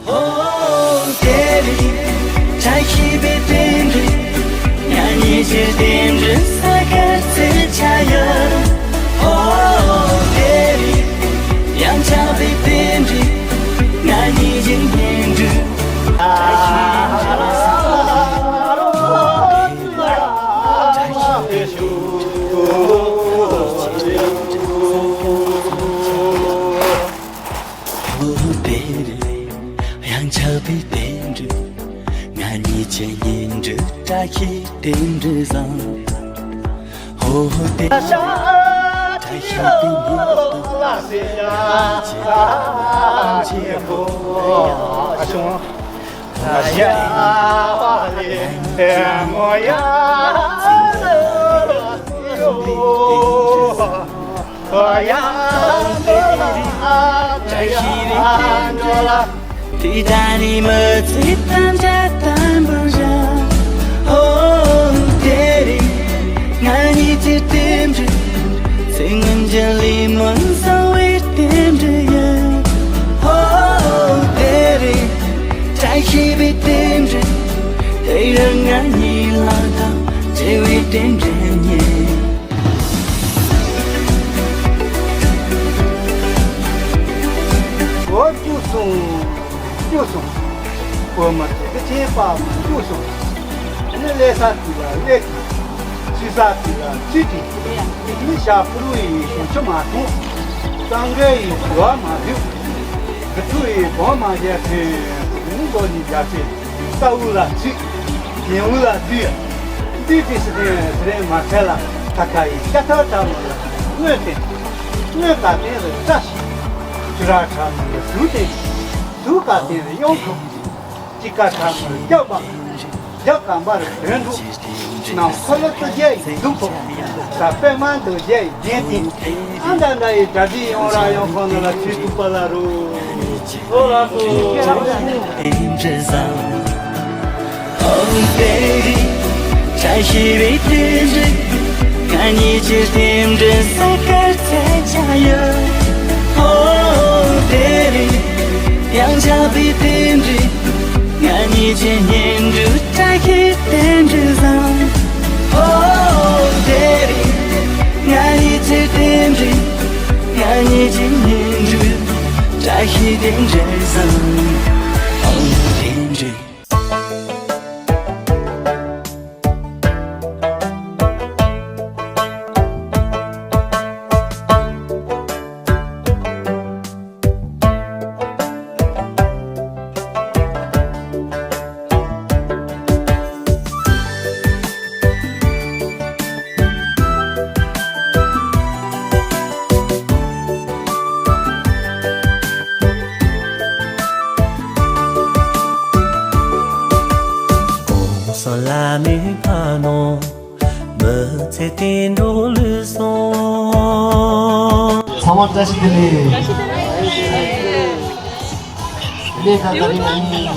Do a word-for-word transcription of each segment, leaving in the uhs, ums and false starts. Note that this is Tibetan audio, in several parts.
ཨོ་དེ་རིང་བཀྲ་ཤིས་པའི་རྟེན་འབྲེལ། ང་གཉིས་ཀྱི་རྟེན་འབྲེལ་ས་ཁར་བརྩི་བྱ་ཡོད། ཨོ་དེ་རིང་ཡང་ཆགས་པའི་རྟེན་འབྲེལ། ང་གཉིས་ཀྱི་གཉེན་སྒྲིག་ཨོ་དེ་རེད། ཡང་ཆགས་པའི་རྟེན་འབྲེལ། ང་གཉིས་ཀྱི་གཉེན་སྒྲིག་བཀྲ་ཤིས་རྟེན་འབྲེལ་བཟང་། ཨོ་དེ་བཀྲ་ཤིས་རྟེན་འབྲེལ། དེ་ད་ནི་མི་ཚེ་དང་འདྲ་དམ་པོ་བཞག་ཨོ་དེ་རིང་ང་གཉིས་ཀྱི་རྟེན་འབྲེལ། ཚེ་སྔོན་གྱི་ལས་མང་བཟང་བའི་རྟེན་འབྲེལ་ཡིན། ཨོ་དེ་རིང་བཀྲ་ཤིས་པའི་རྟེན་འབྲེལ། དེ་རིང་ང་གཉིས་ལག་དང་འབྲེལ་བའི་རྟེན་འབྲེལ་ཡིན། འོ་སྐྱུག་སོང་། སྐྱུག་སོང་། བུ་མོ་དེ་གི་ཆེན་པ་མ་སྐྱུག་སོང་། ནི་ལས་ས་དེ་ལ་ལས་དེ། ཚུལ་ས་དེ་ལ་ཚུལ་དེ། ནི་ཤ་ཕུ་རུ་ཡི་ཞོ་ཆུ་མ་འཐུང་། གཙང་གེ་ཡི་ཞུ་བ་མ་ཕུལ། གི་ཐུ་ཡི་གོང་མ་རྒྱལ་ཕུལ། ནི་མགོ་ནི་རྒྱ་ཕུལ། ས་འུ་ལ་ཚུལ། ཉེ་འུ་ལ་དུས། དུས་དུས་སི་ཐན་སི་རན་མ་ཁལ་ལ་ཐ་ཁ་ཡི་ཤ་ཐར་ཐ་མ་ལ་དངོས་བསྟན། དངོས་ཀ་བསྟན་ལ་བཀྲ་ཤིས། ཆུ་ར་ཁྲ་མ་ལ་དུས་བསྟན། དུས་ཀ་བསྟན་ལ་གཡང་འཁོགས། དཀྱིལ་ཀ་ཁྲ་མ་ལ་སྐྱབས་པ། རྒྱ་གམ་པར་བོན་འབྲུག་ནང་འཁོར་ལོ་རྡོ་རྗེ་ཡི་གདུགས་ཁོག་ད་པད་མ་རྡོ་རྗེ་ཡི་རྒྱན་ཏིང་། ཨ་འདྲ་འདྲ་ཡི་གྲ་སྒྲིག་ཡོང་ར་ཡོང་ཁོང་ནང་ལ་ཚུལ་ཐུག་པ་ལ་རུ། ཨོ་ལགས་སོ། རྟེན་འབྲེལ་བཟང་། ཨོ་དེ་རིང་བཀྲ་ཤིས་པའི་རྟེན་འབྲེལ། ང་གཉིས་ཀྱི་རྟེན་འབྲེལ་ས་ཁར་བརྩི་བྱ་ཡོད། ཨོ་དེ་རིང་ཡང་ཆགས་པའི་རྟེན་འབྲེལ། ང་གཉིས་ཀྱི་གཉེན་སྒྲིག་བཀྲ་ཤིས་རྟེན་འབྲེལ་བཟང་། ཨོ་དེ་རིང་ང་གཉིས་ཀྱི་རྟེན་འབྲེལ། ང་གཉིས་ཀྱི་གཉེན་སྒྲིག་བཀྲ་ཤིས་རྟེན་འབྲེལ་བཟང་། ཨོ་རྟེན་འབྲེལ། ཚང་མ་བཀྲ་ཤིས་བདེ་ལེགས། བདེ་ལེགས། ད་ད་རིང་ང་གཉིས་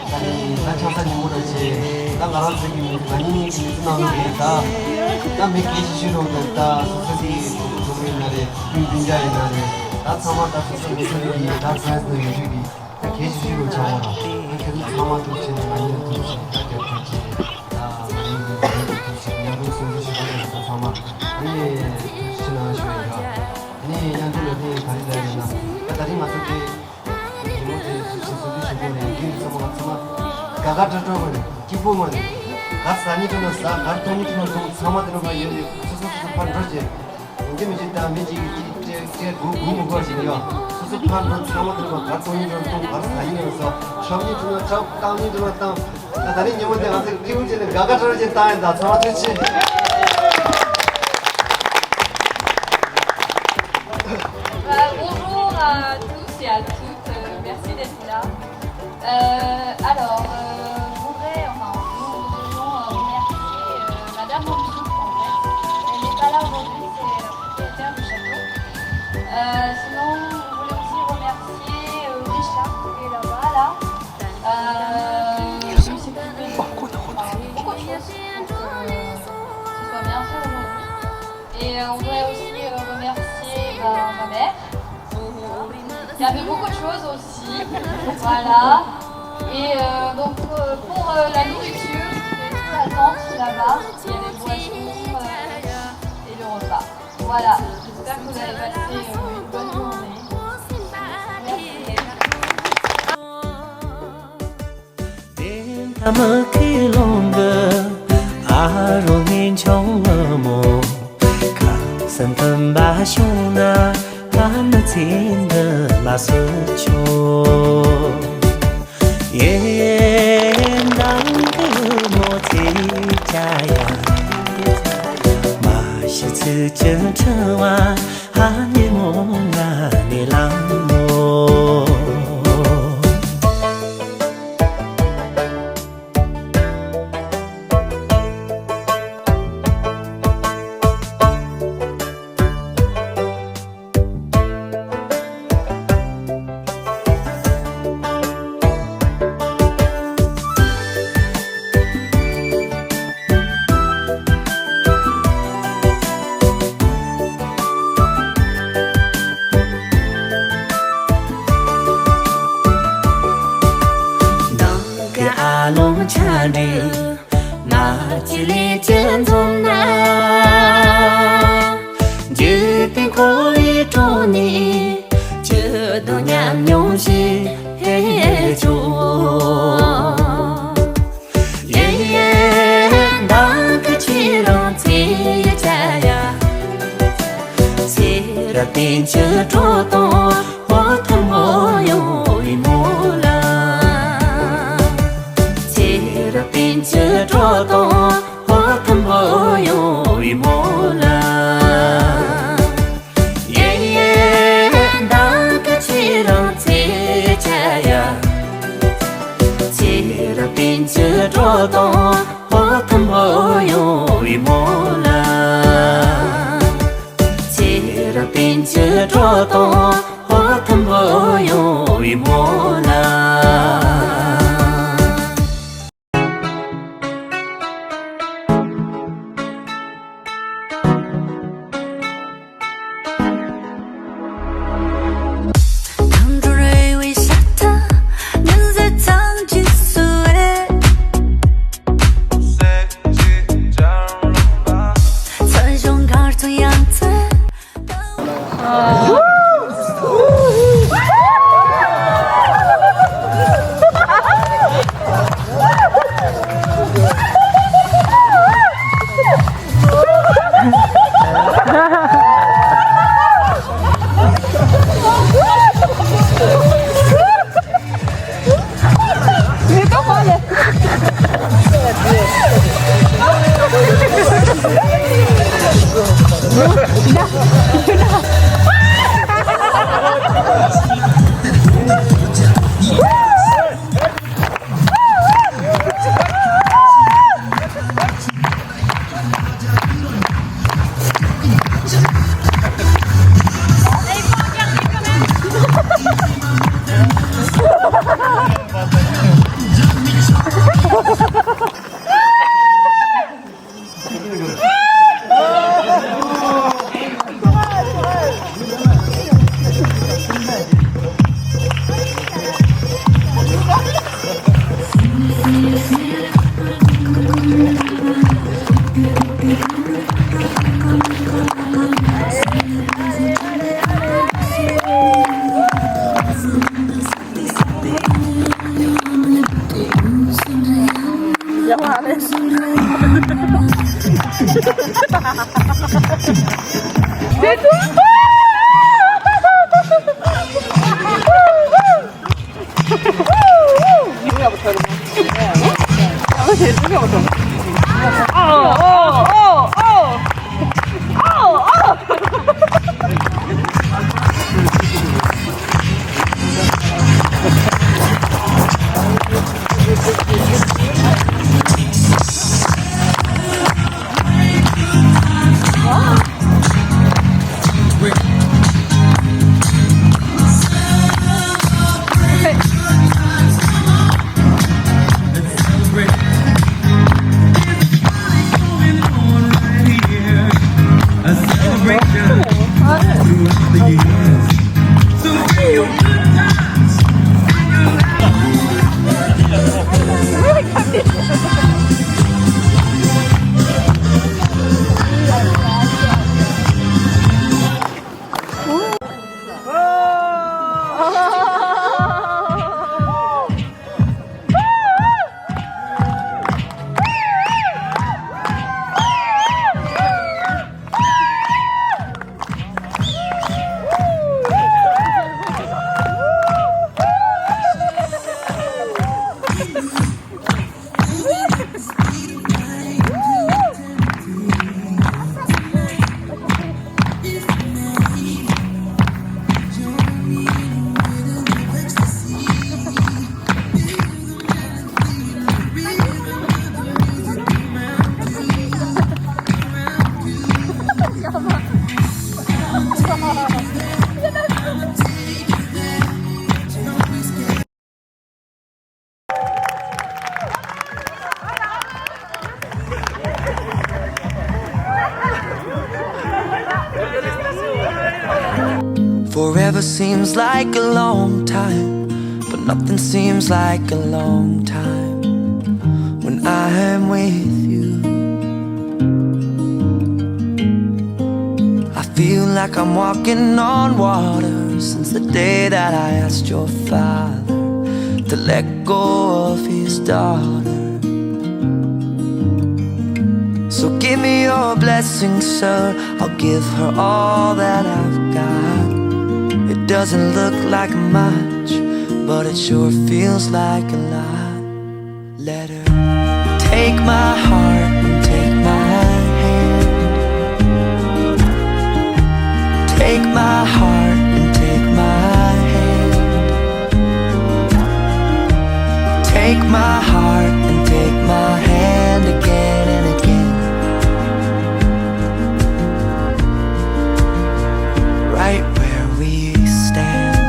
ད་རིང་ད་ཆང་ས་ཉིན་མོ་རེད་ཆེ། ད་ང་རང་ཚོ་གི་ང་གཉིས་གཉིས་ཀྱི་མི་ཚེ་ནང་ལོགས་ཀྱི་ད་ད་མི་སྐད་ཆ་ཤོད་རོགས་དང་ད་སོ་སོ་གི་གྲོགས་པོ་གྲོགས་མོ་ཡིན་ན་རེད། སྤུན་སྤུན་ཀྱག་ཡིན་ན་རེད། ད་ཚང་མ་ད་སོ་སོ་མི་ཚེ་ནང་གི་ད་ཚང་ས་ཡོད་རྒྱུ་གི་ད་སྐད་ཆ་ཤོད་རོགས་ཆགས་པ་ར། ད་ཁྱེད་ཚོ་ཚང་མ་ཐུགས་རྗེ་ཆེ་ནས་ང་གཉིས་ལ་ཐུགས་རྗེ་ཆེ། ད་རྒྱབ་སྐྱོར་བྱས། ད་ང་གཉིས་ཀྱི་མི་ཚེ་ཐུགས་རྗེ་ཆེ། ང་ཚོ་སོ་སོ་ཞིག་ད་ཚང་མ་ནི་ཐུགས་རྗེ་ཆེ་གནང་ཞུ་ཡ་ཡིན། ད་ནི་མཉམ་དུ་ལ་ནི་ག་རེ་ལབ་ཡིན་ན། ད་ད་རིང་ང་ཚོ་དེ་ཉིན་མོ་དེ་སོ་སོ་དུས་ཞིག་པོ་ནས་རྒྱུན་ཚང་མ་ཚང་མ་དགའ་དགའ་སྤྲོ་སྤྲོ་བ་ནས་སྐྱིད་པོ་མ་ནས་ག་ཟ་ནི་འགྲོ་ན་ཟ། ག་འཐུང་ནི་འཐུང་ན་འཐུང་། ཚང་མ་དེ་ནང་ཕར་ཡོད་ཡོད་སོ་སོ་སོ་སོ་ཕར་འགྲོ་བྱས། ཡིན་གྱི་མི་གྱི་ད་མི་གཅིག་གིས་གཅིག་སྤྲད་སྐད་སྒུག་སྒུག་མི་དགོས་ཤིག་ཡོད། སོ་སོ་ཕར་འགྲོ། ཚང་མ་དེ་ནང་ཕར་ག་འཐུང་ནི་འགྲོ་ན་འཐུང་། ག་ཟ་ནི་འགྲོ་ན་ཟ། འཁྲབ་ནི་འགྲོ་ན་འཁྲབ། བཏང་ནི་འགྲོ་ན་བཏང་། ད་ད་རིང་ཉིན་མོ་དེ་ང་ཚོས་སྐྱིད་པོ་བྱས་ནས་དགའ་དགའ་སྤྲོ་སྤྲོ་བྱས་བཏང་ཡིན། ད་ཚང་མ་ཐུགས་རྗེ་ཆེ། Euh, bonjour à tous et à toutes, euh, merci d'être là. Euh, alors, euh, je voudrais, enfin, nous voudrions, euh, remercier, euh, Madame Monsouf, en fait. Elle n'est pas là aujourd'hui, c'est la propriétaire du château. Euh, sinon, vous voulez aussi remercier, euh, Richard, qui est là-bas, là. Euh, je me suis occupée de, enfin, beaucoup de choses. Donc, euh, ce soit bien fait aujourd'hui. Et, euh, on voudrait aussi, euh, remercier, ben, ma mère. Il y avait beaucoup de choses aussi. Voilà. Et euh, donc euh, pour euh, la nourriture, c'est toute la tente là-bas. Il y a les boissons euh, et le repas. Voilà, j'espère que vous avez passé euh, une bonne journée. Merci. གི་ཨ་ལོང་ཆ་འདྲི། ང་ཅི་ལས་ཅི་འཛོམས་ན། འཇིག་རྟེན་འཁོར་བའི་གྲོང་ནས། ཅི་དང་ཉམས་མྱོང་ཞིག་ཧེ་ཅོ། ཡེ་ཡེ་བདག་གི་ཁྱེད་རང་ཚེ་ཡི་ཆ་ཡ། ཚེ་རབས་བསྟན་བཅོས་སྤྲོ་དང་། འོ་ཐུན་མོང་ཡོང་བའི་མོ་ལ། ཚེ་རབས་བསྟན་བཅོས་སྤྲོ་དང་། འོ་ཐུན་མོང་ཡོང་བའི་མོ་ལ། ཡེ་ཡེ་བདག་གི་ཁྱེད་རང་ཚེ་ཆ་ཡ། ཚེ་རབས་བསྟན་བཅོས་སྤྲོ་དང་། འོ་ཐུན་མོང་ཡོང་བའི་མོ་ལ། ཚེ་རབས་བསྟན་བཅོས་སྤྲོ་དང་། འོ་ཐུན་མོང་ཡོང་བའི་མོ་ལ། Seems like a long time, but nothing seems like a long time when I am with you. I feel like I'm walking on water since the day that I asked your father to let go of his daughter. So give me your blessing, sir. I'll give her all that I've got. It doesn't look like much, but it sure feels like a lot. Let her take my heart and take my hand. Take my heart and take my hand. Take my heart and take my hand again and again. Right where we stand.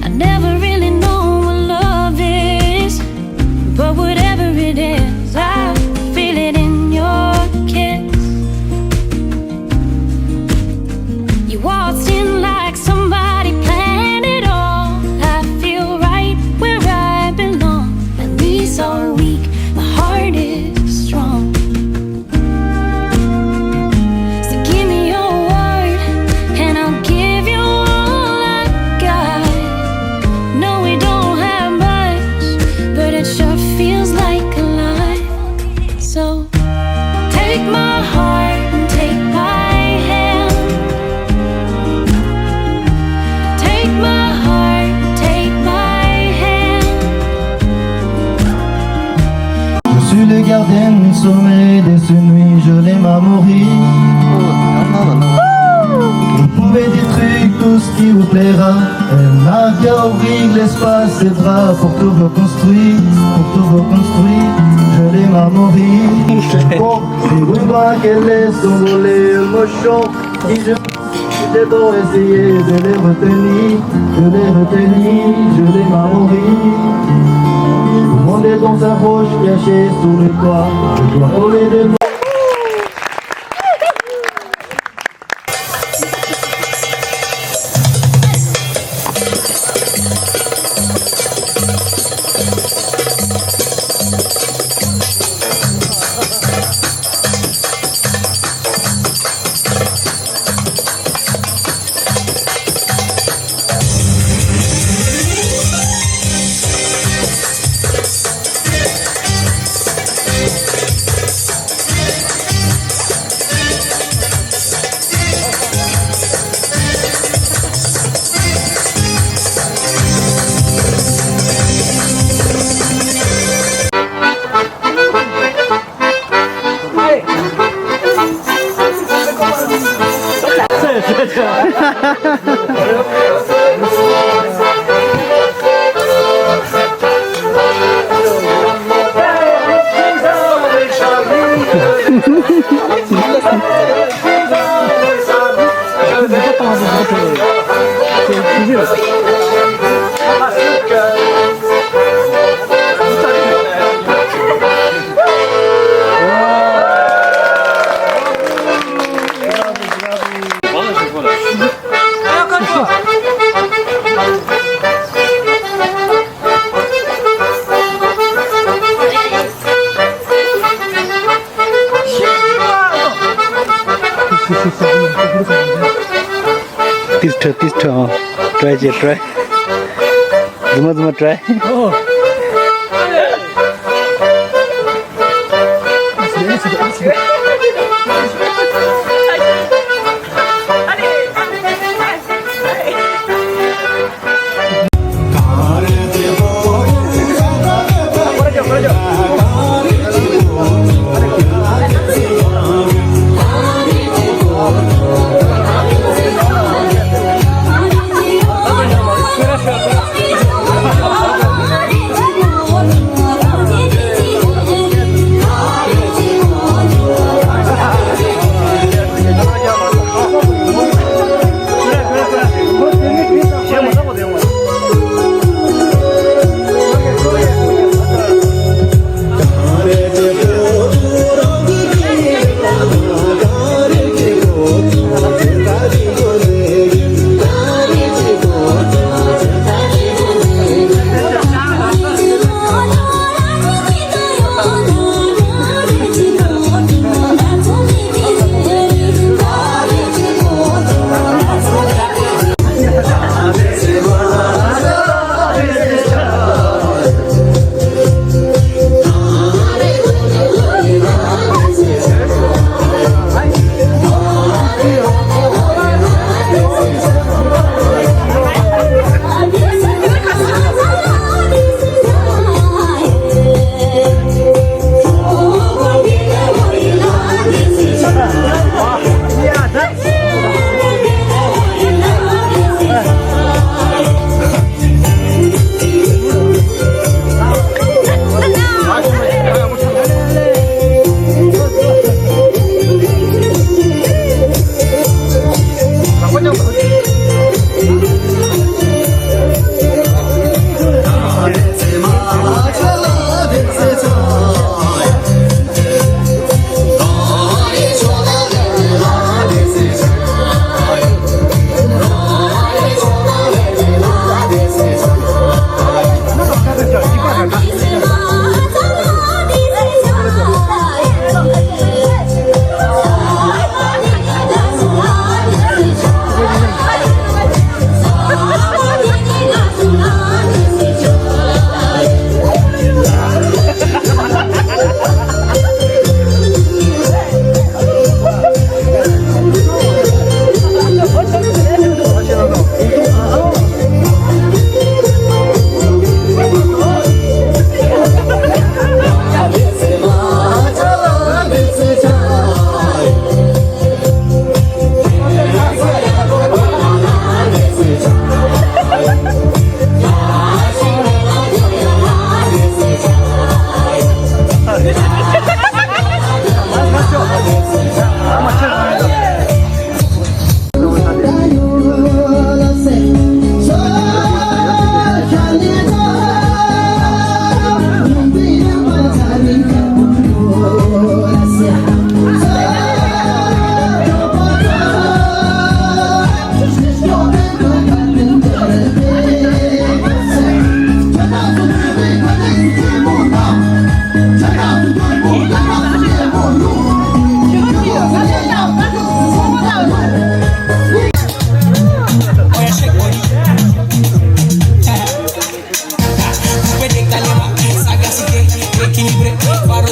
I never really know what love is, but whatever it is, I feel it in your kiss. You waltzed in like somebody planned it all. I feel right where I belong. My knees are weak, my heart is strong. So give me your word, and I'll give you all I got. No, we don't have much, but it sure feels like a lot. So take my heart and take my hand. Take my heart, take my hand. Je suis le gardien sommeil de cette nuit, je l'aime à mourir. Vous pouvez détruire tout ce qui vous plaira. Elle n'a qu'à ouvrir l'espace, ses bras pour tout reconstruire, pour tout reconstruire. Je l'aime à mourir. Bon, c'est vrai qu'elle laisse s'envoler le mochon. Qui je, j'ai beau essayer de les retenir, de les retenir, je l'aime à mourir. Mon nez dans sa poche cachée sous le toit, je dois voler de ཏིས་ཁྲ་ཏིས་ཁྲ། ཨོ། ཀྲའི་བྱེད་ཀྲའི། རྫུན་མ་རྫུན་མ་ཀྲའི།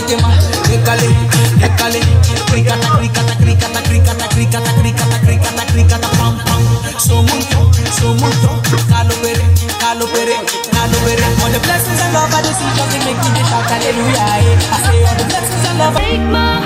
Écale, écale, cricata, cricata, cricata, cricata, cricata, cricata, cricata, cricata, pam, pam. Somos dos, somos dos, calo pere, calo pere, calo pere. All the blessings and love I just see, just make me shout hallelujah, eh. I say all the blessings and love.